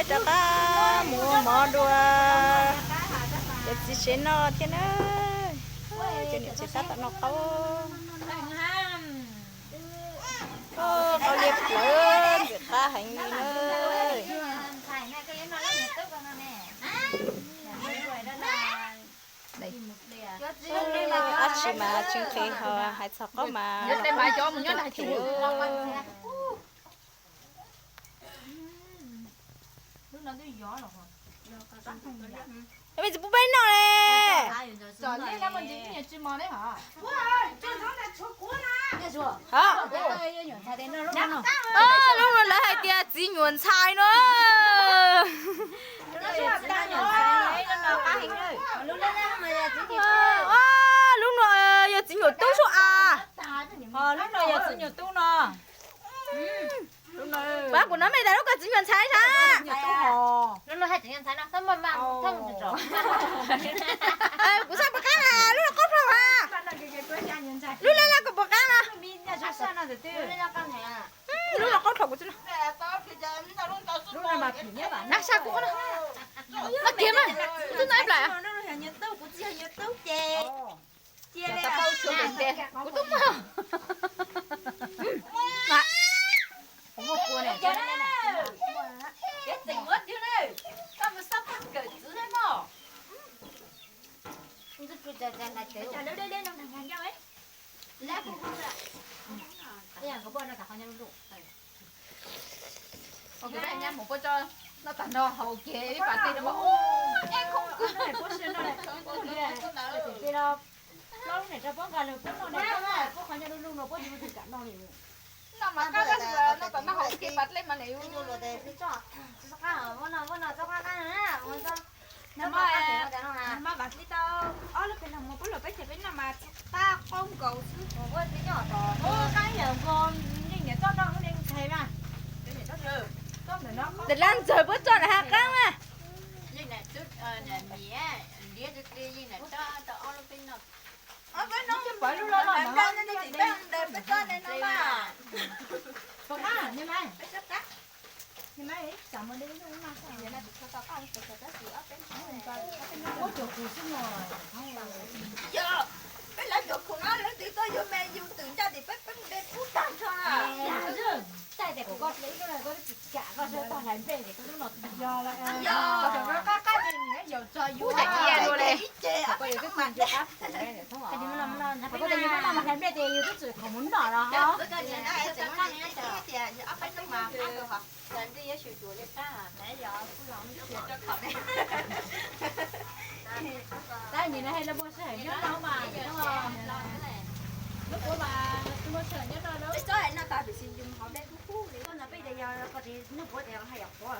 Rov qab mus ua mov dua cov txiv tsev noj thiab na. Cov niam tsev tab tom noj qaub. Qaub liab plawv ntxim qab heev li na. Dab tsi mas tsis nqhis ho hais txog qaub mas. Mej tsis pub peb noj le. Lub no lawv hais tias txiv nyuam ntxhais no. Lub no yog txiv nyuam tub sub as. Lub no yog txiv nyuam tub no. Pab kuv no mej tas lub koj txiv nyuam ntxhais na. Kuv xav puas qab mas lub no qaub dhau as. Lub lab lab koj puas qab mas. Lub no qaub dhau kuv xwb no. Nab sab kuv qhov no. Nab kiag mas, twb noj ib plam. Kuv tub muag. Mus puab tso noj tag nrho haus kiag ib pas tej no. Plaub lub niam rau puab nqa lug puab noj, puab qhov nyob lub lub no puab tsis muaj tus kam noj li. Noj mas qab qab, noj tom noj haus kiag pas dlej mas nws. Mas vas tib tau ob lub peb los mus puab los peb ces peb noj mas qab qoob nkaus xwb. Qab yawm nkaus, yeej niam txoj noj lub ne nqhis mas. Tes lab ntxawg puab tso nram hav qaab mas. Yog peb lawv cov khoom no lawv twb tau yug me yug twm ncaj tim peb, peb mus de pub tag nrho. Yog, ib ce, hlais nplej ces yus twb txwm khoom mus noj los ho. Tab nim no hais lawv muaj sij hawm nyob no mas, lub kuv mas muaj sij hawm nyob no lawm. Peb tsob hais noj tas tiam sis yus hauv dej kub kub li. Koj no peb tias yog koj tsis nug kuv tias hais yam qhuav.